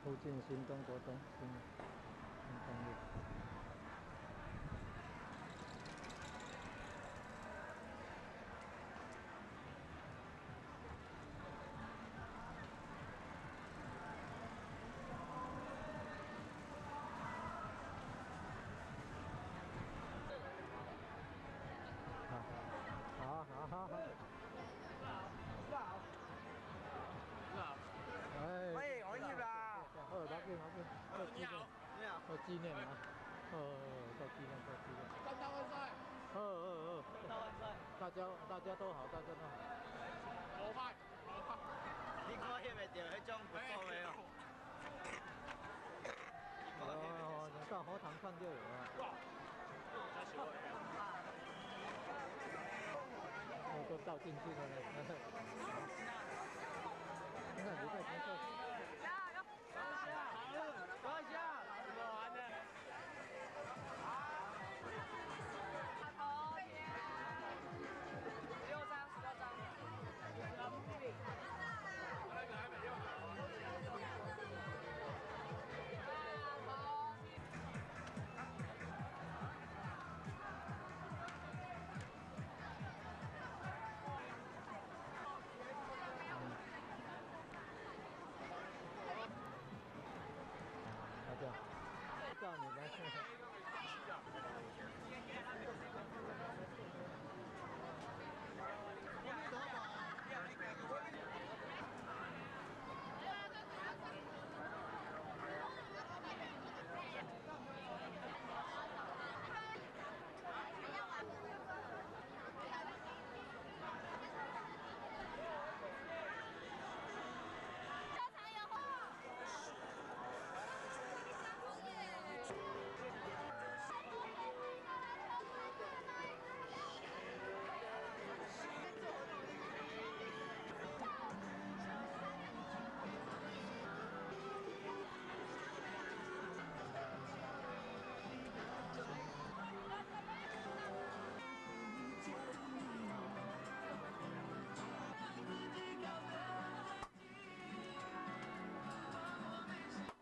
附近新東國中新新東路。好，好，好，好。哎，喂，我入啦。好，拿去拿去，做紀念，做紀念啊！好，做紀念，做紀念。戰鬥萬歲！好好好，戰鬥萬歲！大家大家都好，大家都好。無派，無派。你看翕會著彼種不錯的哦。哦，你到佛堂看就有了。我都倒進去了呢。你看，你在拍照。